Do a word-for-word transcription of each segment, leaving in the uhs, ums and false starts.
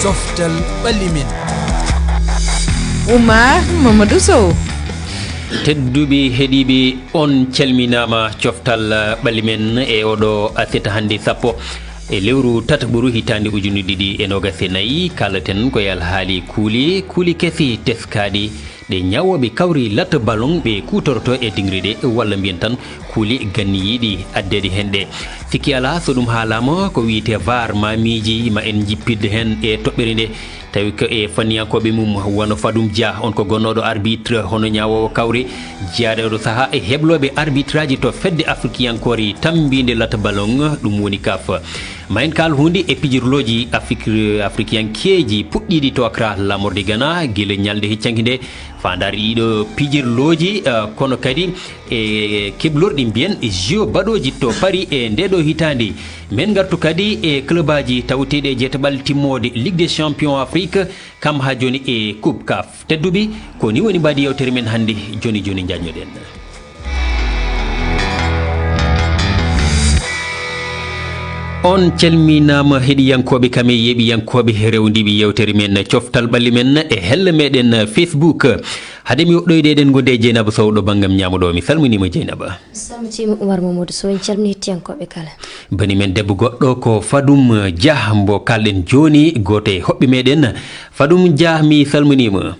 Coftal ɓalli men. Oumar Mamadou Sow. Tedduɓe heɗiiɓe, on calminaama. Coftal ɓalli men e oɗo aset hannde sappo e lewru tataɓuru hitaande ujunere ɗiɗi e noogas e nayi. Kalaten ko e alhaali kuuli, kuuli kesi teskaaɗi ɗe ñaawooɓe kawri latta ballon ɓe kuutorto e diŋri ɗe, walla mbiyen tan kuuli ganniyiiɗi addeede heen ɗe. Sikki alaa, so ɗum haalaama, ko wiyetee var, ma miiji ma en njippitde heen e toɓɓere nde, tawi ko e fanniyankooɓe mum, wano Fadoum Dia, on ko gonnooɗo arbitre, hono ñaawoowo kawri, jeyaaɗo e oɗo sahaa e heblooɓe arbitraaji to fedde afrikiyankoore tammbiinde latta ballon, ɗum woni kaf. Ma en kaal huunde e pijirlooji Afrik-, afrikiyankeeji puɗɗiiɗi to Accra, laamorde Ghana, gila ñalnde heccanki nde, faandaare ɗiɗo pijirlooji, eh, kono kadi e keblorɗi mbiyen Jeux baɗooji to Paris e ndeeɗo hitaande. Men ngartu kadi e clubaaji tawteeɗi e jeetaɓal timmoode Ligue des Champions Afrique, kam haa jooni e Coupe kaf. Tedduɓe, ko ni woni mbaadi yewtere men hannde. Jooni jooni njaññoɗen. On calminaama heɗiyankooɓe kam e yeeɓiyankooɓe rewndiiɓe yewtere men, coftal ɓalli men e helle meɗen Facebook. Hade mi woɗɗoyde eɗen ngondi e Jeynaba Sow ɗo banngam ñaamo ɗo. Mi salminiima Jeynaba. Salmitiima Oumar Mamadou Sow, en calmini hettiyankooɓe kala. Bani men debbo goɗɗo ko Fadoum Dia mbo kalɗen jooni, gooto e hoɓɓe meɗen. Fadoum Dia, mi salminiima.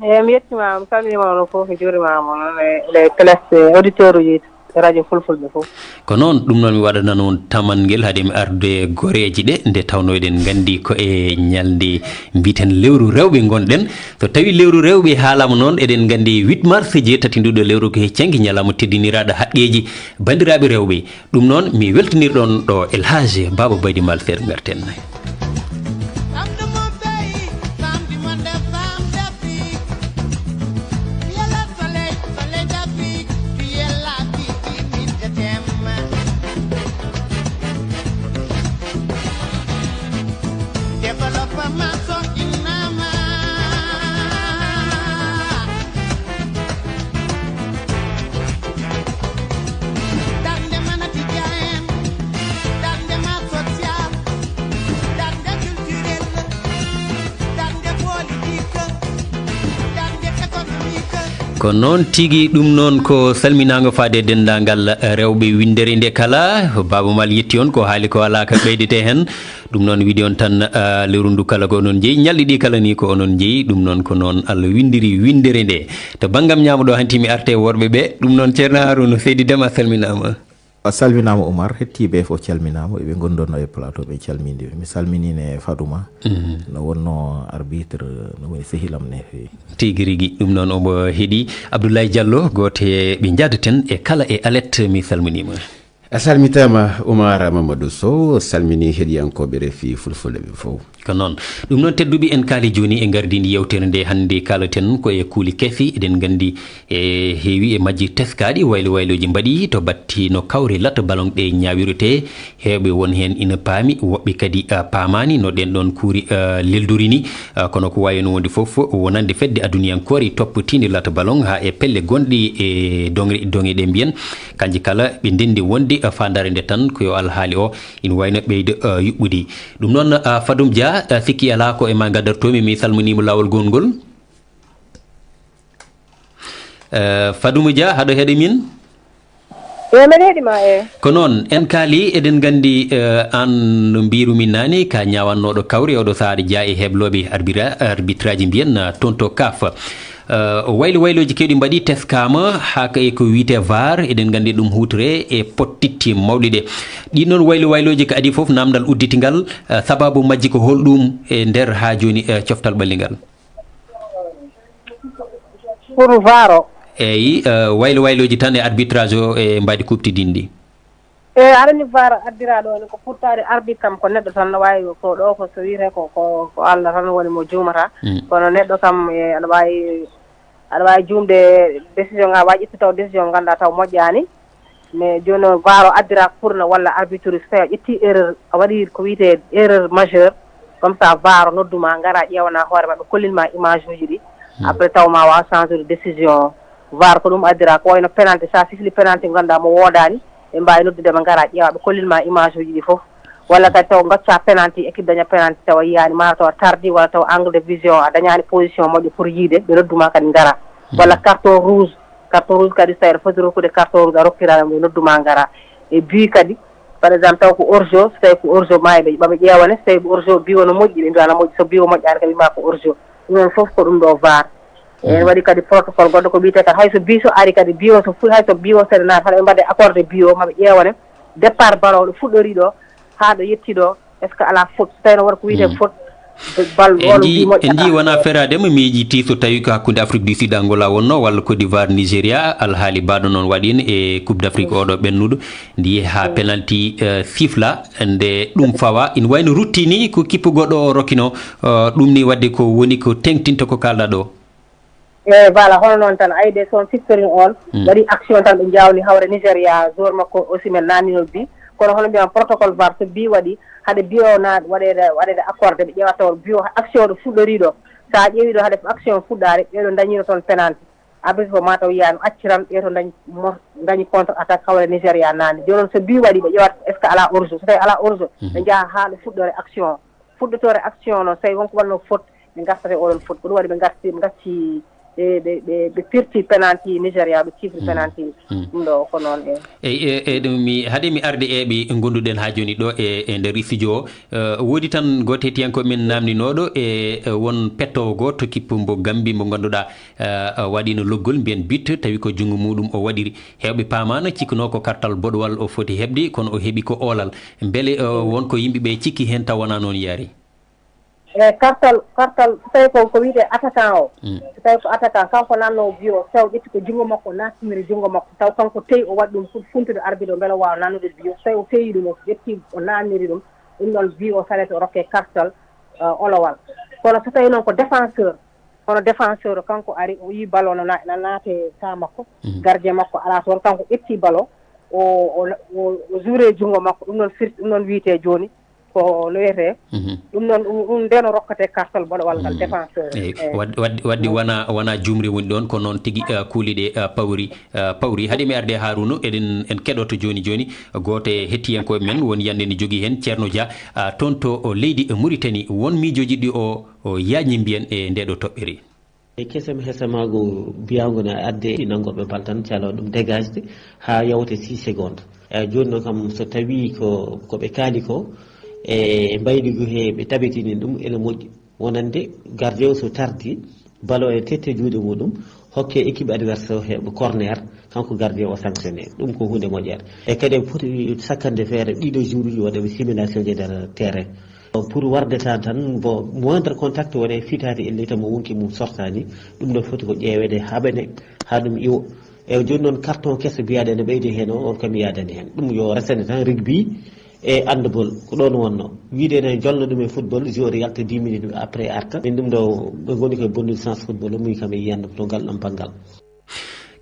Eey, mi yettiima, mi salminiima onon fof, mi juuriima onon e les, les auditeurs uji radio Fulfulde fof. Ko noon, ɗum noon mi waɗanan on tamangel hade mi arde goreeji ɗe, nde tawnoo eɗen nganndi ko e ñalnde mbiyeten lewru rewɓe ngonɗen. So tawii lewru rewɓe haalaama noon, eɗen nganndi huit mars, jeetati nduɗo lewru ko heccanki ñalawma teddiniraaɗo haqqeeji banndiraaɓe rewɓe. Ɗum noon, mi weltinirɗon ɗo El Hadj Baba Baydi Maal Seer ngarten. Ko noon tigi, ɗum noon ko salminaango faade e denndaangal rewɓe winndere nde kala. Baaba Maal yetti on, ko haali ko alaa ka ɓeydetee heen. Ɗum noon, wiide on tan, ah, lewru ndu kala ko onon njeyi, ñalɗi ɗi kala ni ko onon njeyi. Ɗum noon ko noon Allah winndiri winndere nde. To banngam ñaamo ɗo hanti mi arte e worɓe ɓe. Ɗum noon, Ceerno Harouna, Seydi Deme, a salminaama. A salminaama, Oumar. Hettiiɓe fof calminaama. Eɓe ngondonno e plateau ɓe calmindi. Mi salminiine Fadouma. Mhm. No wonno arbitre, no woni sehilam ne feewi. Tigi rigi. Ɗum noon omo heɗi. Abdoulaye Diallo, gooto e ɓe njaadaten e kala e alet, mi salminiima. A salmitaama, Oumar Mamadou Sow, salmini heɗiyankooɓe R F I Fulfulde ɓe fof. Ko noon. Ɗum noon, tedduɓe, en kaali jooni e ngardiindi yewtere nde hannde kaalaten ko e kuuli kesi. Eɗen nganndi e heewi e majji teskaaɗi, waylo waylooji mbaɗi to batti no kawri latta ballon ɗe ñaawiretee. Heewɓe won heen ina paami, woɓɓe kadi, ah, paamaani no ɗeen ɗoon kuuri, ah, leldori ni. Ah, kono ko waawi heen wonde fof, wonande fedde aduniyankoore toppitiinde latta ballon haa e pelle gonɗe e doŋre, doŋe ɗe mbiyen. Kanji kala ɓe ndenndi wonde, ah, faandaare nde tan ko yo alhaali o ina wayi no ɓeyda, ah, yuɓɓude. Ɗum noon, ah, Fadoum Dia, ah, sikki alaa ko e ma ngaddartoomi, mi salminiima laawol goongol. Eh, Fadouma Dia, haɗo heɗe min? Eey, mbeɗa heɗi ma, eey. Ko noon, en kaali, eɗen nganndi, eh, aan no mbiirumi naane, ka ñaawannooɗo kawri, oɗo sahaa aɗa jeyaa e heblooɓe arbira-, arbitraaji mbiyen, eh, toon to kaf. Eh, waylo waylooji keewɗi mbaɗi, teskaama, haa kay ko wiyetee var, eɗen nganndi ɗum huutoree e pottitti mawɗi ɗe. Ɗiin noon waylo waylooji ko adii fof, naamndal udditingal, eh, sabaabu majji ko holɗum e nder haa jooni, eh, coftal ɓallingal? Pour var o. Eeyi, eh, waylo waylooji tan e arbitrage o e mbaadi kuuɓtidinɗi. Eeyi, aɗa anndi var addiraaɗo o ne ko pourtaade arbitre kam ko neɗɗo tan, no waawi ko ɗo ko so wiyetee ko, ko, ko Allah tan woni mo juumata. Mm. Kono neɗɗo kam, e, aɗa waawi, aɗa waawi juumde décision, aɗa waawi ƴettude taw décision mo ngannduɗaa taw moƴƴaani. Mais jooni noon, var o addiraaka pour na walla arbitre, so tawi a ƴetti erreur, a waɗi ko wiyetee erreur majeure, comme ça var o noddu ma, ngara ƴeewana hoore maɓɓe, kollin ma image uji ɗi. Hmm. Après taw ma waaw changer décision o. Var ko ɗum addiraaka, ko wayno penalty, so a sifli penalty mo ngannduɗaa mo woodaani, ɓe mbaawi noddude ma, ngara ƴeewa, ɓe kollin ma image uji ɗi fof. Walla kadi taw gacca penalty, équipe daña penalty tawa yiyaani, maa tawa tardi, walla tawa angle de vision a dañaani position moƴƴo pour yiide, ɓe noddu ma kadi ngara. Walla carton rouge, carton rouge kadi so tawi aɗa foti rokkude carton rouge a rokkiraama, ɓe noddu ma ngara. E but kadi, par exemple taw ko hors-jeu, so tawi ko hors-jeu maa ɓe ɓaɓe ƴeewane, so tawi ko hors-jeu, but o no moƴƴi, ɓe mbiya no moƴƴi, so but o moƴƴaani kadi ɓe mbiya ko hors-jeu. Ɗum ɗon fof ko ɗum ɗo var. En waɗi kadi protocole goɗɗo ko wiyetee kadi hay so but o ari kadi, but o so fuɗi, hay so but o seeɗa naata, haɗa ɓe mbaɗa accordé but o, maɓe ƴeewane départ ballon ɗo fuɗɗori ɗo haa ɗo yetti ɗo, est ce que alaa faute? So tawii no waɗa ko wiyetee faute, bal en on ndi mbi en ndi moƴƴata. Wona feraade mo miijiti so tawi ko hakkunde Afrique du Sud Angola wonno, walla Côte d'Ivoire Nigeria, alhaali baɗo noon waɗin e Coupe d'Afrique oɗo ɓennuɗo, ndi yehi haa penalty, eh, sifla, nde ɗum fawa ina wayno ruttini ko kippu goɗɗo o rokkino. Eh, ɗum ni wadde ko woni ko teŋtinta ko kalɗa ɗo. Eyi, voilà, hono noon tan. Ayde so on siftori on, waɗi action tan, ɓe njawni hawre Nigeria, joueur makko Osimhen naannino bi. Kono hono mbiyan protocole var, so bi waɗi, haɗa bi o na waɗeede, waɗeede accordé, ɓe ƴeewata on bi o action ɗo fuɗɗori ɗo. So a ƴeewi ɗo haɗa action fuɗɗaade, ɓeeɗo dañino toon penalty. Arbitre ko mataw yiyaano acci tan, ɓeeɗo dañi mo-, dañi contre attaque hawre Nigeria naane. Jooni noon so bi waɗi, ɓe ƴeewata est ce que alaa hors-jeu. So tawi alaa hors-jeu, ɓe njaha haa ɗo fuɗɗore action o. Fuɗɗotoore action noon, so tawi wonko waɗno faute, ɓe ngartat e oɗon faute. Ko ɗum waɗi ɓe ngarti, ɓe ngacci, ɓe, ɓe, ɓe, ɓe pirti penalty Nigeria, ɓe cifri penalty. Ɗum ɗo ko noon, e. Eyi, e, e, ɗum mi, haade mi arde e ɓe ngonduɗen haa jooni ɗo e, e nder studio o, eh, woodi tan gooto hettiyanko men naamninooɗo e, e won pettoowo gooto kippu mbo Gambi mo ngannduɗaa, eh, waɗino loggol mbiyen but, tawi ko junngo muɗum o waɗiri. Heewɓe paamaano, cikkunoo ko kartal boɗowal o foti heɓde, kono o heɓi ko oolal. Mbele, eh, won ko yimɓe ɓe cikki heen taw wonaa noon yaari? E kartal, kartal, so tawi ko, ko wiyetee attaquant o, so tawi ko attaquant, kanko nanno o but o, so tawi o ƴetti ko junngo makko, o naattiniri junngo makko, taw kanko teyi o waɗi ɗum fu-, funtude arbitre o, mbele o waawa nannude but o, so tawi o feewi ɗum, o ƴetti, o naatniri ɗum, ɗum ɗon but o salete, o rokke kartal, eh, olowal. Kono so tawi noon ko défenseur, kono défenseur o kanko ari, o yii ballon no na-, na naate ka makko, gardien makko alaa toon, kanko ƴetti ballon, o, o, o, o juure junngo makko, ɗum ɗon firti, ɗum ɗon wiyetee jooni, ko no wiyetee? Ɗum noon, ɗum, ɗum ndeen o rokkatee kartal boɗowal ngal, défenseur. Eyi, eyi. Wad-, wad-, wadde wona, wona juumre woni ɗoon, ko noon tigi, eh, kuuli ɗe, eh, pawri, eh, pawri. Haade mi arde Harouna, eɗen, en keɗoto jooni jooni, gooto e hettiyankooɓe men, won yannde nde jogii heen, Ceerno Dia, ah, toon to, o, leydi, e Mauritanie. Won miijooji ɗi o, o yaajni mbiyen e ndee ɗo toɓɓere. E kesam hesamaagu biyaangu ne adde nangooɓe bal tan caloo ɗum dégagé haa yawta six secondes. E jooni noon kam, so tawii ko, ko ɓe kaali ko, e mbayligu he ɓe tabitini ɗum ene moƴƴi. Wonande gardien o so tardi, ballon e tette juuɗe muɗum, hokke équipe adversaire o heɓa corner, kanko gardien o sanctionné. Ɗum ko huunde moƴƴere. E kadi ɓe poti sakkande feere ɗiɗo jour uji waɗa ɓe simulation ji e nder terrain. Pour warde tan, tan, bon, moindre contact wona e fitaade e leydi mo wonki mum sortaani, ɗum ɗo foti ko ƴeeweede haa ɓe ne, haa ɗum iwo. E jooni noon, carton keso biyaɗo ene ɓeydi heen o, on kam mi yaadani heen. Ɗum yo resane tan rugby e handball, ko ɗoon wonno. Wiide ene jolno ɗum e football, joueur yalta dix minutes après arta. Min ɗum ɗo, ɓe ngoni koye bonnude sens football, o mum kam e yiyande ɗum ɗo ngal ɗon banngal.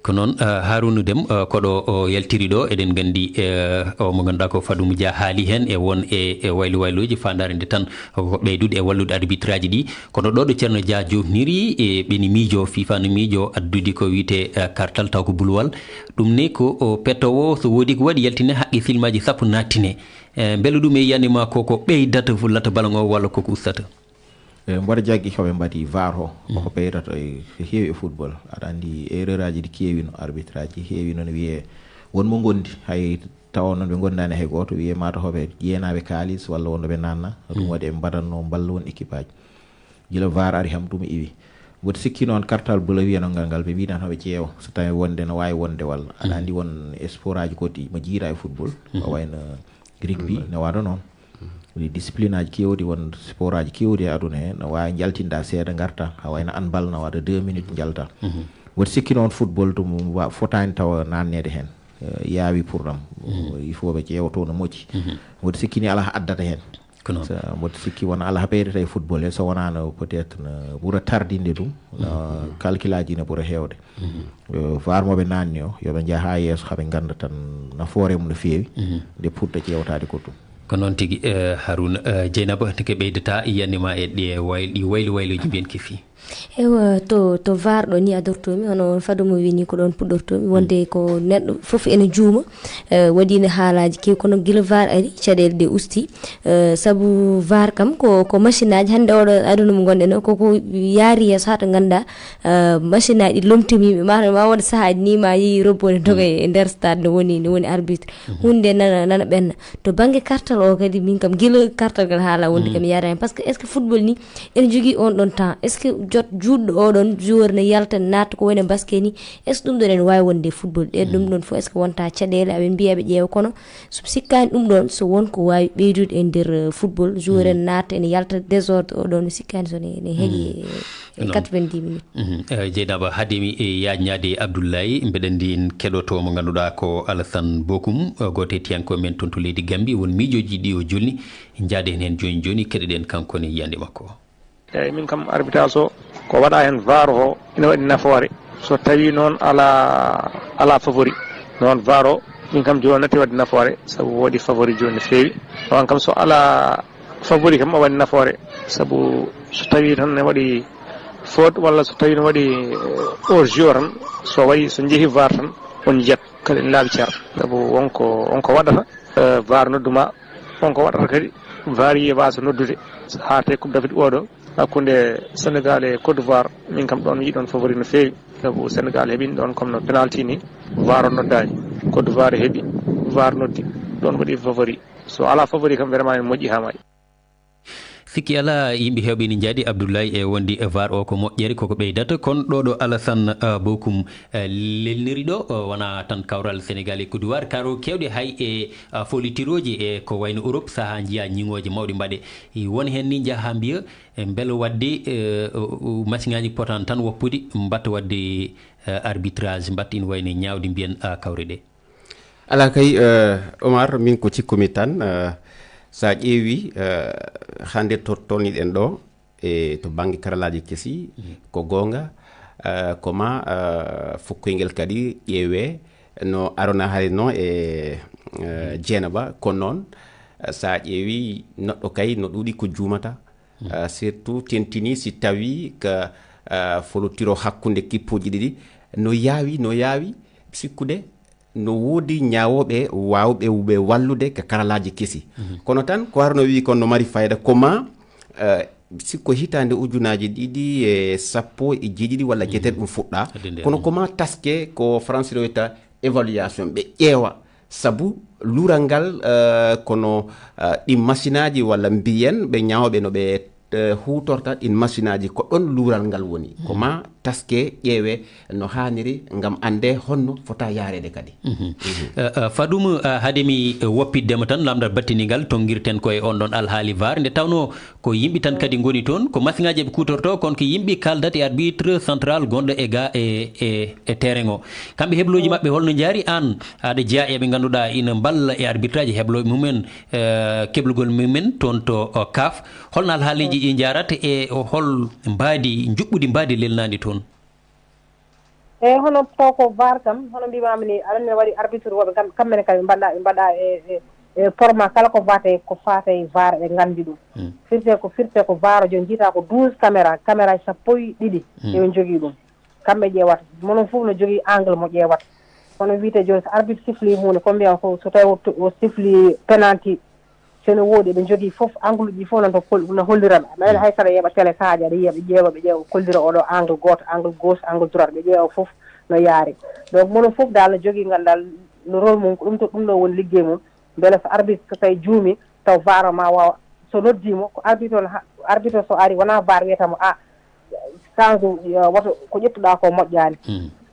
Ko noon, eh, Harouna Déme, eh, koɗo o yaltiri ɗo, eɗen nganndi, eh, o mo ngannduɗaa ko Fadou Moudia haali heen, e won e, e waylo wayloji faandaare nde tan ko ɓeydude e wallude arbitre aji ɗi. Kono ɗo ɗo Ceerno Dia jofniri, e ɓeni miijo, FIFA no miijo addude ko wiyetee, eh, kartal taw ko buluwal. Ɗum ne ko o pettoowo, so woodi ko waɗi yaltine haqqe filmaaji sappo nattine. Eh, mbele ɗum e yiyannde ma ko, ko ɓeydata fullata ballon o walla ko ko ustata? E, mboɗo jaggi ko ɓe mbaɗi var o, koko ɓeydata e, ko heewi e football. Aɗa anndi erreur aji ɗi keewi no, arbitre aji heewi no, no wiyee won mo ngondi, hay tawa noon ɓe ngondaani hay gooto, wiyee mata hoɓe jeenaaɓe kaalis walla wonno ɓe naanna. Ɗum waɗi ɓe mbaɗatno mballa won équipe aji. Gila var ari ham ɗum iwi. Mboɗo sikki noon kartal bula wiyano ngal ngal, ɓe mbiɗan hoɓe ƴeewa so tawi wonde no waawi wonde walla. Aɗa anndi won sport aji goɗɗi mo jiira e football, ko wayno rugby, ne waɗa noon. Woni discipline aji keewɗi, won sport aji keewɗi e aduna he, no waawi njaltinda seeɗa ngarta, ha wayno handball no waɗa deux minutes njalta. Mboɗo sikki noon football ɗum wa-, fotaani tawa naanneede heen. Eh, yaawi pour ɗam. Il faut ɓe ƴeewa toon no moƴƴi. Mboɗo sikki ni alaa addata heen. Ko noon. Sa-, mboɗo sikki wona alaa ɓeydata e football he, so wonaano peut-être no ɓura tardinde ɗum, no calcul aji ne ɓura heewde. Eh, var mo ɓe naanni o, yo ɓe njah haa yeeso, haa ɓe ngannda tan nafoore mum no feewi, nde puɗɗa ƴeewtaade ko ɗum. Ko noon tigi, eh, Harouna, eh, Dieynaba, ko ɓeydata yiyannde ma e ɗi way-, ɗi waylo wayloji mbiyen kefi? Ewa, to to var ɗo ni adortomi, hono fado mo wini ko ɗon puɗɗortomi wonde ko neɗɗo fof ene juuma. Eh, waɗino haalaaji kew kono gila var ari caɗeele ɗe usti. Eh, sabu var kam ko ko machine aji hannde oɗo aduna mo gonɗen o koko yaari yeeso haa to ngannduɗaa, eh, machine aji ɗi lomtimiɓe ma ma wonde sahaaji ni ma yeehi robbo ne doga e nder stade no woni no woni arbitre. Hunde nana nana ɓenna. To bannge kartal o kadi min kam gila kartal ngal haala wonde kam yaada hen par ce que est ce que football ni ene jogii on ɗon temps est ce que jot juutɗo oɗon joueur ne yalta natta ko woni e basket ni? Est ce que ɗum ɗon ene waawi wonde e football ɗe ɗum ɗon fof est ce que wonta caɗeele aɓe mbiya ɓe ƴeewa kono so sikkaani ɗum ɗon so won ko waawi ɓeydude e nder eh, football joueur en natta ene yalta désordre oɗon mi sikkaani so ne ene heeƴi e quatre-vingt-dix minutes. Mhm. Eh, jeynaba haade mi e yaajnaade abdoullahi mbeɗa anndi en keɗoto mo ngannduɗaa ko alassane bokum eh, gooto e tiyanko men toon to leydi gambi won miijooji ɗi o jolni. Njaaden heen jooni jooni keɗoɗen kanko ne yiyannde makko. Eyyi, min kam arbitage o ko waɗa heen var o ina waɗi nafoore. So tawi noon ala ala favori noon var o min kam jooni natti waɗde nafoore sabu woodi favori jooni no feewi. On kam so ala favori kam o waɗi nafoore sabu so tawi tan ne waɗi faute walla so tawi ne waɗi eh, hors jeu tan so waɗi so jeehi var tan on jiyat kadi ene laaɓi cer. Sabu wonko wonko waɗata eh, var nodduma wonko waɗata kadi var yiye wasa noddude so harte coupe d'afrique oɗo hakkunde sénégal e côte d'ivoire. Min kam ɗon yiɗon favori no feewi sabu sénégal heɓin ɗon comme no penalty ni var o noddani. Côte d'ivoire heɓi var noddi ɗon waɗi favori. So ala favori kam vraiment en moƴƴi ha maayi. Sikki alaa yimɓe heewɓe ina njaadi abdoullahi e wondi var o ko moƴƴere koko ɓeydata kono ɗo ɗo alassane bokum lelniri ɗo wona tan kawral sénégal e côte d'ivoire karo kewɗe hay e folitiroji e ko wayno europe saha njiya ñiŋoje mawɗe mbaɗe won heen ni njaha mbiya mbela wadde masiŋaji potan tan woppude mbatta wadde arbitrage mbatta ina wayno ñaawde mbiyen kawre ɗe. Alaa kay, eh, Omar, min ko cikkumi tan, eh, so a ƴeewi, eh, hannde to tolniɗen ɗo, e to bannge karalaaji kesi, ko goonga, eh, ko ma, eh, fukkoyngel kadi ƴeewe no Arona haalino e, eh, Jeenaba, ko noon, eh, so a ƴeewi neɗɗo kay no ɗuuɗi ko juumata, eh, surtout tentini si tawi ka, eh, folotiro hakkunde kippuuji ɗiɗi no yaawi, no yaawi sikkude, no woodi ñaawooɓe waawɓe ɓe wallude ka karalaaji kesi. Kono tan ko harno wii kon no mari fayda ko ma eh, sikko hitaande ujunaaji ɗiɗi e sappo e jeeɗiɗi walla jeetati ɗum fuɗɗa. Kono ko ma taske ko français o wiyta évaluation ɓe ƴeewa sabu luural ngal eh, kono eh, ɗi masinaaji walla mbiyen ɓe ñaawɓe no ɓe eh, huutorta ɗin masinaaji ko ɗon luural ngal woni ko ma taske ƴeewe no haaniri ngam annde honno fota yaareede kadi. Eh, eh, fadum eh, hade mi eh, woppiddema tan lamdal battinigal tonngirten ko e on ɗon alhaali var nde tawno ko yimɓe tan kadi ngoni toon ko masiŋaaji eɓe kuutorto kono ko yimɓe kaaldat e arbitre central gonɗo e ga e e e terrain o kamɓe hebloji maɓɓe holno jaari an aɗa jeeya eɓe ngannduɗaa ina mballa e arbitraji hebloɓe mumen eh, keblugol mumen toon to eh, kaf holno alhaaliiji ɗi njarat e hol mbaadi njuɓɓudi mbaadi lelnaandi toon. Eyi, hono taw ko var kam, hono mbimami ni, aɗa andi ne waɗi arbitre woɓe kam, kamɓe ne kadi ɓe mbaɗa, ɓe mbaɗa e, e, e format kala ko fate, ko fate e var ɓe nganndi ɗum. Firte ko, firte ko var o joni jiita ko douze caméra, caméra sappo e ɗiɗi eɓe njogii ɗum. Kamɓe ƴeewata, mono fof no jogii angle mo ƴeewata. Kono wiyte joni so arbitre sifli huunde, ko mbiyan ko so tawi o, o sifli penalty, so ene woodi, eɓe njogii fof, angle uji fof nan to pol, no hollira ɓe. Aɗa andi hay saɗa yeeɓa télé saaji, aɗa yiya ɓe ƴeewa, ɓe ƴeewa, kollira oɗo angle gooto, angle gauche, angle droite, ɓe ƴeewa fof no yaari. Donc, mono fof dal no jogii ngal dal, no rôle mum, ko ɗum to, ɗum ɗo woni liggey mum. Mbele so arbitre so tawi juumi, taw var o ma waawa, so noddiimo, ko arbitre on ha, arbitre so ari, wona var wiyata mo, a, change, woto ko ƴettuɗa ko moƴƴaani.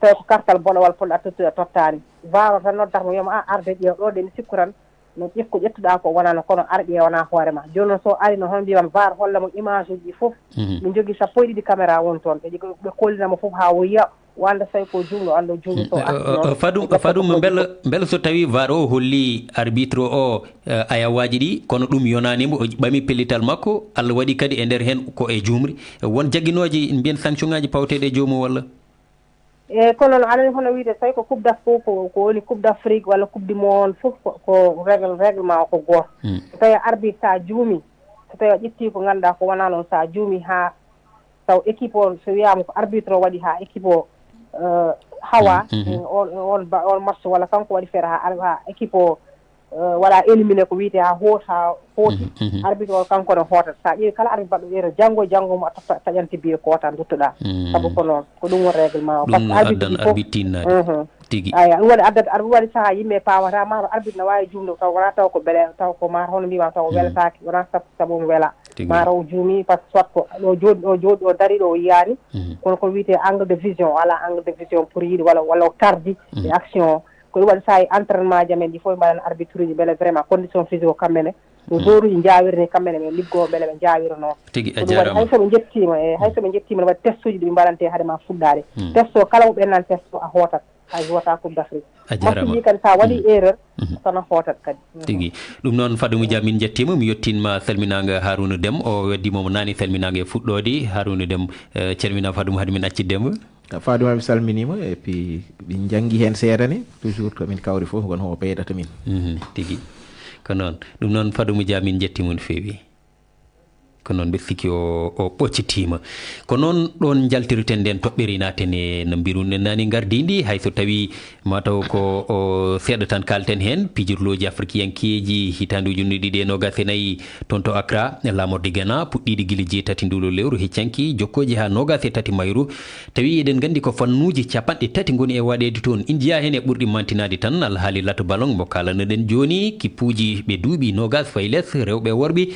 Tawi ko kartal boɗowal pol a tottuɗa tottaani. Var o tan noddata mo, wiyama, a, arde ƴeew ɗo de, mi sikku tan, no ƴef ko ƴettuɗa ko wonano kono ar ƴeewana hoore ma. Jooni noon so ari no hono mbiyam var holla mo image uji ɗi fof. Min jogii sappo e ɗiɗi caméra won toon. Ɓe ƴe- ɓe kollina mo fof haa o yiya o annda so tawi ko juumɗo o annda o juumɗo so arti noon. Fadum fadum mbela mbela so tawi var o holli arbitre o eh, ayawaji ɗi kono ɗum yonanimo o ɓami pellital makko Allah waɗi kadi e nder heen ko e jumri won jagginooji mbiyen sanction ngaji pawteɗe e joomum walla? Eyi, kono no aɗa andi hono wiyde so tawi ko coupe d'afrique ko ko woni coupe d'afrique walla coupe du monde fof ko ko règle règlement o ko gooto. So tawi arbitre sa juumi, so tawi a ƴetti ko ganduɗa ko wona noon sa juumi ha Taw équipe o, so wiyaama ko arbitre o waɗi haa équipe o, eh, hawa, mhm, mhm, eh, on, on ba-, on match, walla kanko waɗi feere haa ar-, haa équipe o, eh, waɗa éliminé, ko wiyetee haa hoot-, haa hooti, mhm, mhm, arbitre o kanko ne hootata. So a ƴeewi kala arbitre baɗɗo erreur, janngo, janngo mo a ta-, ta-, taƴante biye koota, nduttoɗaa. Mhm. Sabu ko noon, ko ɗum woni règlement o. Ɗum par ce que arbitre addan fof, arbitre tinnaade. Mhm. Tigi. Aya, ɗum waɗi addat, ɗum waɗi sahaa yimɓe paamata, maa to arbitre na waawi juumde, taw wonaa taw ko bele, taw ko maa hono mbiima taw o, mhm, welataake, wonaa sab-, sabu omo wela. Tigi. Maa o juumi, par ce que soit ko o jooɗi, o jooɗi, o dari ɗo, o yiyaani. Mhm. Kono ko wiyetee angle de vision, o alaa angle de vision pour yiide, walla, walla o tardi, mhm, e action o. Ko ɗum waɗi sahaa e entraînement ji amen ɗi fof, ɓe mbaɗan arbitre uji, mbele vraiment condition physique o kamɓe ne, no, mhm, joueur uji njaawiri ni kamɓe ne, ɓe liggoo mbele ɓe njaawiri noon. Tigi, a jaaraama. Ko ɗum waɗi hay so ɓe njettiima, e, hay so ɓe njettiima, no waɗi test uji ɗi mbaɗantee hade ma fuɗɗaade. Mhm. Test o kala mo ɓennan test o a hootat. A jouwata Coupe d'Afrique. A jaaraama. Match ji kadi, so a waɗii, mhm, erreur, mhm, tan a hootat kadi. Mhm. Tigi. Ɗum noon, Fadumou Dia, min njettiima, mi yettiima salminaango Harouna Dème, o weddiima mo naane salminaango e fuɗɗoode. Harouna Dème, eh, calminaa Fadumou, hade min accit Dème. Fadumou, mi salminiima, et puis min njanngi heen seeɗa ni, toujours to min kawri fof, ko hono o ɓeydata min. Mhm, tigi. Ko noon. Ɗum noon, Fadumou Dia, min njettiima no feewi. Ko noon, mbeɗa sikki o, o ɓoccitiima. Ko noon ɗoon njaltirten ndeen toɓɓere, naaten e no mbiruɗen naane ngardiindi, hay so tawii mataw ko o seeɗa tan kaalten heen. Pijirlooji afrikiyankeeji hitaande ujunere ɗiɗi e noogaas e nayi toon to Accra, laamorde Ghana, puɗɗiiɗi gila jeetati nduu lewru heccanki, jokkooji haa noogaas e tati mayru. Tawi eɗen nganndi ko fannuuji capanɗe tati ngoni e waɗeede toon. Ina jeyaa heen e ɓurɗi maantinaade tan, alhaali lato ballon mo kaalanoɗen jooni, kippuuji ɓe duuɓi noogaas fayi les, rewɓe e worɓe,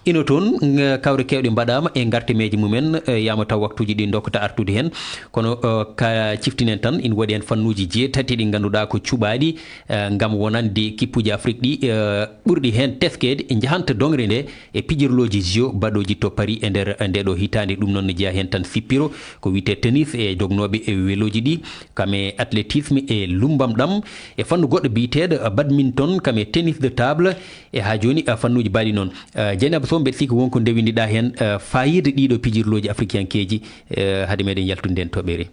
ina toon, ng-, kawre keewɗe mbaɗaama e ngartemeeje mumen, eh, yaama taw waktuuji ɗi ndokkata artude heen. Kono, eh, ka ciftinen tan, ina waɗi heen fannuuji jeetati ɗi ngannduɗaa ko cuɓaaɗi, eh, ngam wonande kippuuji Afrik ɗi, eh, ɓurɗi heen teskeede, njahanta doŋre nde e pijirlooji J O baɗooji to Paris e nder ndeeɗoo hitaande. Ɗum noon ne jeyaa heen tan sippiro ko wiyetee tennis e dognooɓe e welooji ɗi, kam e athlétisme e lumbam ɗam, e fannu goɗɗo biyeteeɗo badminton, kam e tennis de table, e haa jooni, eh, fannuuji baaɗi noon. Eh, Dieynaba Sow, mbeɗa sikki won ko ndewindiɗaa heen, eh, faayiida ɗiiɗoo pijirlooji afrikiyankeeji, eh, hade meɗen yaltude ndeen toɓɓere.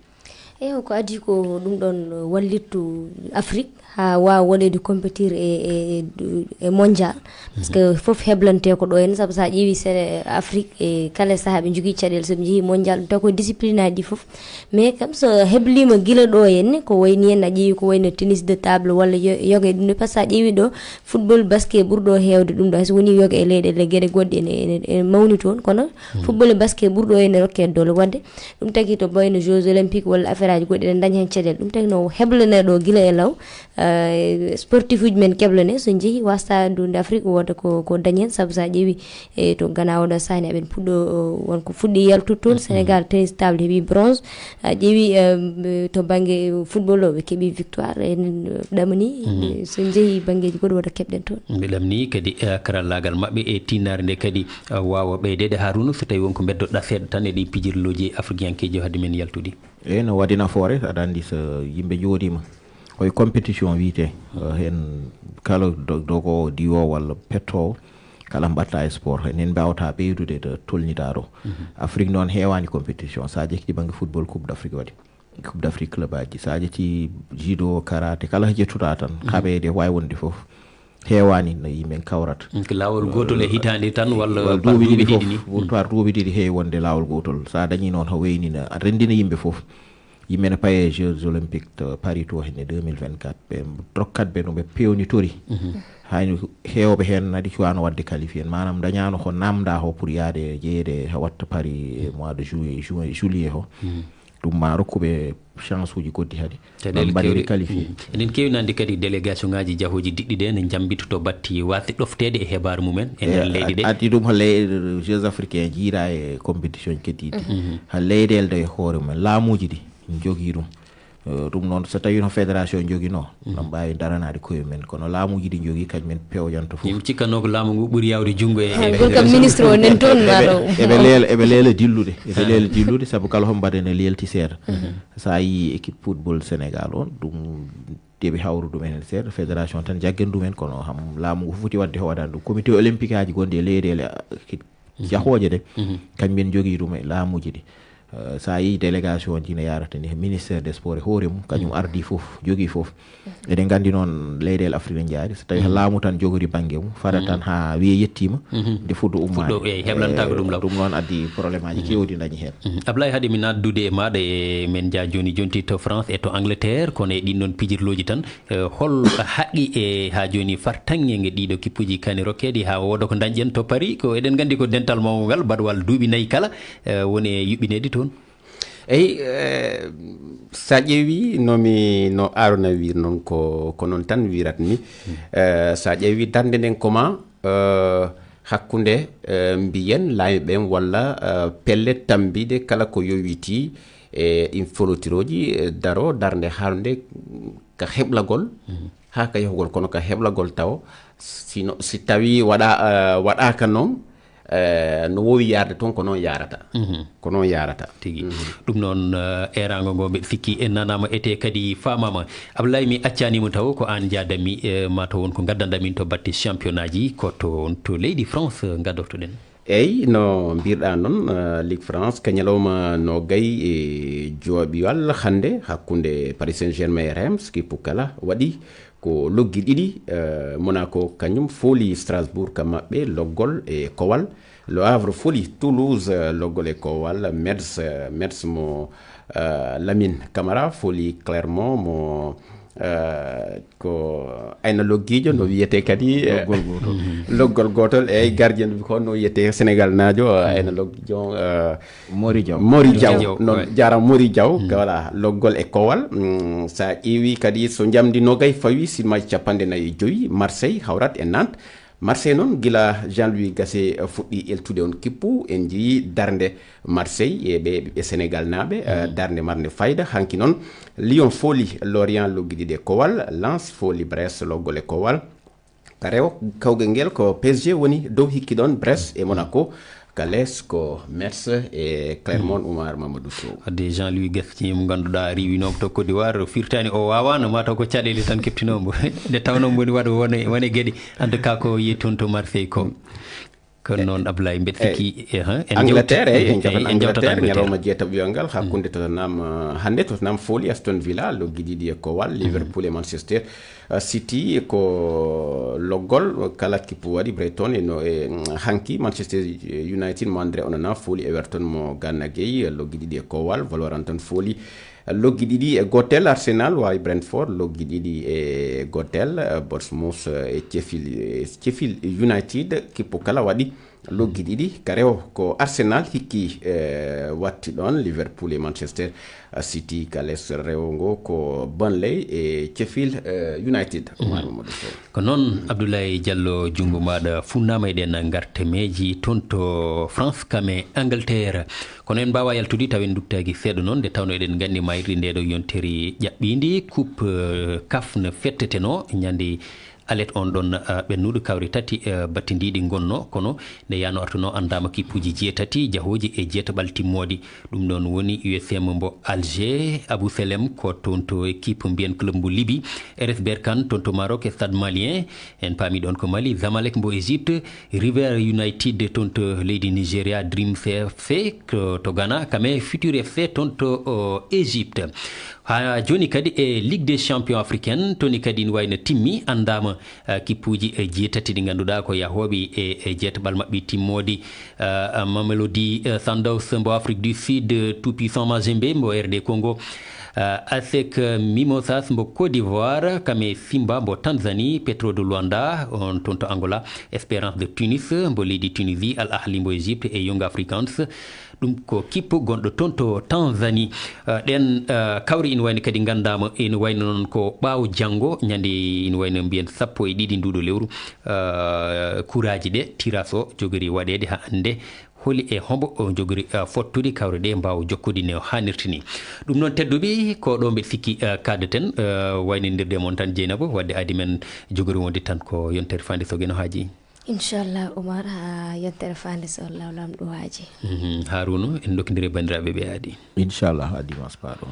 Eewa, ko adii ko ɗum ɗoon wallittu Afrik haa waawa waɗeede compétir e, e, e, e mondial. Parce que fof heblantee ko ɗo heen, sabu so a ƴeewii sene Afrik e kala sahaa ɓe njogii caɗeele, so ɓe njehii mondial, ɗum taw ko discipline aji ɗi fof. Mais kam so hebliima gila ɗo heen ne, ko wayi ni en a ƴeewi ko wayi no tennis de table walla yo-, yoga e ɗum ɗo, parce que a ƴeewi ɗo football, basket ɓurɗo heewde ɗum ɗo, hay so woni yoga e leyɗeele geɗe goɗɗe ene, ene, ene mawni toon, kono football e basket ɓurɗo ene rokkee doole. Waɗde ɗum tagi to wayno Jeux Olympiques walla affaire aji goɗɗi ene ndaña heen caɗeele. Ɗum tagi no heblanee ɗo gila e law, eh, sportif uji men keblane so njehi wasta ndu nde Afrique wooda ko, ko dañi heen, sabu so a ƴeewi e to Ghana oɗo sahaa ni aɓen puɗɗo, o, won ko fuɗɗi yaltude toon. Sénégal tennis table heɓi bronze. A ƴeewi, eh, to bannge football o ɓe keɓi victoire, en, eh, ɗamani, eh, so njehi banngeeji goɗɗi woto keɓɗen toon. Mbiɗam ni kadi, eh, karallaagal maɓɓe e tiinnaare nde kadi, eh, waawa ɓeydeede. Haruna, so tawi won ko mbeddoɗaa seeɗa tan e ɗi pijirlooji afrikiyankeeji hade men yaltude. Eeyi, no waɗi nafoore, aɗa anndi so yimɓe njooɗiima, koye compétition wiyetee, eh, heen kala do-, dogoowo, diwoowo walla pettoowo, kala mbaɗta e sport, heen mbaawataa ɓeydude to tolniɗaa ɗo. Afrique noon heewaani compétition, so a ƴetti bannge football, Coupe d'Afrique waɗi. Coupe d'Afrique club aji. So a ƴetti judo, karaté, kala ko ƴettuɗaa tan, kaɓeede waawi wonde fof. Heewaani no yimɓe kawrata. Ko laawol gootol e hitaande tan walla par duuɓi ɗiɗi ni? Walla duuɓi ɗiɗi fof, pour par duuɓi ɗiɗi heewi wonde laawol gootol. So a dañii noon, ko wayi ni no a renndina yimɓe fof. Yimɓe ne paye Jeux Olympiques to Paris to henne deux mille vingt-quatre. Ɓe rokkat ɓe no ɓe pewnitori. Hay no heewɓe heen nadi cuwaano waɗde qualifié. Maanaam dañaano ko naamndaa ko pour yahde jeyeede ha watta Paris e mois de juillet, juin, juillet o. Ɗum ma rokkuɓe chance uji goɗɗi hade. Caɗeele mbaɗiri keewɗe, qualifié. Mm. Eɗen keewi nande kadi délégation ngaji jahooji diɗɗi ɗe ne njambitoto batti waasde ɗofteede e hebar mumen e nder leyɗe ɗe. Addi ɗum ha ley-, Jeux africains jiira e compétition keddiiɗi. Ha leyɗeele ɗe e hoore mumen, laamuuji ɗi njogii ɗum. Eh, ɗum noon, so tawii no fédération joginoo, no mbaawi daranaade koye men, kono laamuuji ɗi njogii, kañum en pewjanto fof. Yimɓe cikkanno ko laamu ngu ɓuri yawde junngo e, e ɓuri kam fédération. Ministre o nen toon, eɓe, eɓe leela, eɓe leela dillude, eɓe leela dillude, sabu kala homo mbaɗa ene leelti seeɗa. So a yii équipe football Sénégal on, ɗum deɓi hawru ɗum en seeɗa, fédération tan jaggen ɗum en, kono ham laamu ngu foti waɗde ko waɗani ɗum. Comité olympique aji gonɗi e leyɗeele, ah, ki-, jahooje ɗe, kañum en jogii ɗum e laamuuji ɗi. Eh, so a yii délégation ji no yaarata ni, ministère des sports e hoore mum, kañum ardii fof, jogii fof. Eɗen nganndi noon leyɗeele Afrique ɗe njaari, so tawii laamu tan jogori bannge mum, fada tan haa wiyee yettiima, nde fuɗɗo ummaade. Fuɗɗo, eey, heblanta ko ɗum law. Ɗum noon addi problème aji keewɗi dañi heen. Ablaye, hade mi naatdude e maaɗa, e men njaa jooni jonti to France e to Angleterre, kono e ɗiin noon pijirlooji tan, eh, hol haqqi e haa jooni fartaŋŋe ɗiiɗo kippuuji kani rokkeede haa wooda ko dañƴen to Paris? Ko eɗen nganndi ko dental mawgal baɗwal duuɓi nayi kala, eh, woni e yuɓɓineede toon. Eyi, eh, so a ƴeewi no mi, no Arona wiir noon, ko, ko noon tan wiirat mi. Eh, so a ƴeewi darnde nden koma, eh, hakkunde, eh, mbiyen laami ɓen walla, eh, pelle tambiiɗe kala ko yowitii e ɗin folotirooji, eh, daro darnde haalde ka heblagol, haa ka yahugol, kono ka heblagol tawo, sino, si tawi waɗa, eh, waɗaaka noon, eh, no wowi yaarde toon, ko noon yaarata. Ko noon yaarata. Tigi. Ɗum noon, eh, eeraango ngo mbeɗa sikki en nanaama ete kadi faamaama. Ablaye, mi accaani mo taw ko aan njaadami, eh, ma taw won ko ngaddanɗaa min to batte championnat ji, ko toon to leydi France ngadortoɗen. Eyi, no mbiirɗaa noon, eh, Ligue France ka ñalawma noogay e jowaɓiwal hannde hakkunde Paris Saint-Germain e Reims, kippu kala waɗi ko loggi ɗiɗi, eh, Monaco kañum fooli Strasbourg ka maɓɓe loggol e kowal. Le Havre fooli Toulouse, eh, loggol e kowal. Metz, eh, Metz mo, eh, Lamine Camara fooli Clermont mo, eh, ko ayna loggiijo no wiyetee kadi, eh, loggol gootol. Loggol gootol, eyi, gardien bi ko no wiyetee Sénégal naajo, eh, ayna loggiijo, eh, Mori Diaw. Mori Diaw. Mori Diaw, noon, ouais. Jaaraama Mori Diaw. Voilà, loggol e kowal. Mm, so a ƴeewi kadi so njamndi nogay fawi, silmaaji capanɗe nayi e jowi, Marseille hawrat e Nantes. Marseille noon, gila Jean-Louis Gasset fuɗɗi eltude on kippu, en njiyii darnde Marseille e ɓe, ɓe Sénégal naaɓe, eh, darnde marnde fayda. Hanki noon, Lyon fooli Lorient loggi ɗiɗi e kowal, Lens fooli Brest loggol e kowal. Ka rewo, kawgel ngel ko P S G woni dow hikki ɗon, Brest e Monaco. Ka les ko Metz e Clermont. Oumar Mamadou Sow. Wadde Jean-Louis Gasset mo ngannduɗaa riiwinooma to Côte d'Ivoire, firtaani o waawaano, ma taw ko caɗeele tan keptinoo mo. Nde tawnoo mbo woni waɗa wone, wone geɗe. En tout cas, ko yehi toon to Marseille ko. Kono noon, Ablaye, mbeɗa sikki, eh, en Angleterre, eh, en jewta-, en jewtat Angleterre, Angleterre. Ñalawma jeetaɓiwal ngal, hakkunde Tottenham, eh, hannde Tottenham fooli Aston Villa, loggi ɗiɗi e kowal, Liverpool e Manchester, eh, City ko loggol, kala kippu waɗi Brighton e no, e, mm, hanki Manchester United mo Andre Onana fooli Everton mo Gana Gueye, loggi ɗiɗi e kowal, Wolverhampton fooli loggi ɗiɗi e gootel, Arsenal waawi Brentford, loggi ɗiɗi e gootel, eh, Bournemouth, eh, e Sheffield, eh, Sheffield United, kippu kala waɗi loggi ɗiɗi. Ka rewo ko Arsenal hikki, eh, watti ɗon, Liverpool e Manchester, eh, City. Ka les rewo ngo ko Burnley e Sheffield, eh, United. Oumar Mamadou Sow. Ko noon, Abdoulaye Diallo, junngo maaɗa funnaama, eɗen ngarta meeji toon to France kam e Angleterre. Kono en mbaawaa yaltude taw en nduttaaki seeɗa noon, nde tawnoo eɗen nganndi maayirɗe ndee ɗoo yontere ƴaɓɓiinde Coupe, eh, CAF no fettetenoo ñande alet on ɗon, eh, ɓennuɗo kawri tati, eh, battindiiɗi ngonnoo, kono nde yaano artunoo anndaama kippuuji jeetati jahooji e jeetaɓal timmooɗi. Ɗum noon woni U S M mbo Alger, Abou Selem ko toon to équipe mbiyen club mbo Libye, R S Berkane toon to Maroc e Stade Malien, en paami ɗoon ko Mali, Zamalek mbo Égypte, River United toon to leydi Nigeria, Dreams F C ko to Ghana, kame Futur F C toon to, o, Égypte. Haa jooni kadi e Ligue des Champions africaine, toon kadi ina wayi no timmi, anndaama, eh, kippuuji, eh, jeetati ɗi ngannduɗaa ko yahooɓe e, e jeetaɓal maɓɓe timmooɗi. Eh, Mamelodi, eh, Sundowns mbo Afrique du Sud, eh, Tout Puissant Mazembe mbo R D Congo, eh, A S E C Mimosas mbo Côte d'Ivoire, kame Simba mbo Tanzanie, Petro de Luanda, on toon to Angola, Espérance de Tunis mbo leydi Tunisie, Al Ahli mbo Égypte e Young Africans. Ɗum ko kippu gonɗo toon to Tanzanie. Eh, ɗeen, eh, kawri ina wayno kadi nganndaama, ina wayno noon ko ɓaawo janngo, ñande ina wayno mbiyen sappo e ɗiɗi nduuɗo lewru, eh, kuraaji ɗe, tirage o jogori waɗeede haa hannde. Holi e hombo o jogori, eh, fottude kawre ɗe mbaawa jokkude no haanirta ni. Ɗum noon tedduɓe, ko ɗo mbeɗa sikki, eh, kaadeten, eh, waynindirde mon tan Jeynaba, wadde aadi men jogori wonde tan ko yontere fande so geno haaji. Inchallah, Oumar, ha yontere fande, so Allah lamɗo waaji. Mhm. Haruna, en dokkidiri e banndiraaɓe ɓe aadi. Inchallah, ha dimanche paɗo.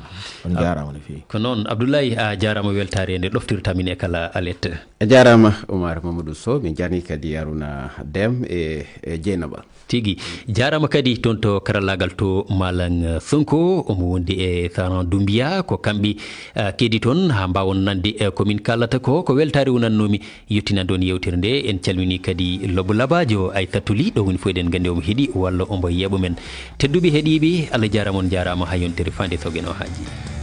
On jaarama no feewi. Ko noon, Abdoulaye, a jaarama weltaare nde ɗoftirta min e kala alet. A jaarama Oumar Mamadou Sow, min jarni kadi Haruna Dem e, e Dieynaba. Tigi. Jaarama kadi toon to karallagal to Malang Sonko, omo wondi e Saran Doumbia, ko kamɓe, ah, keedi toon ha mbawon nande, eh, ko min kalata ko, ko weltaare wonannoomi. Yettinande on yewtere nde, en calmini kadi Lobo Labajo, Aysatu Ly, ɗo woni fof eɗen nganndi omo heɗi walla omo yeeɓa men. Tedduɓe heɗiiɓe, Allah jaaraama, on jaaraama, ha yontere fande sawge no haaji.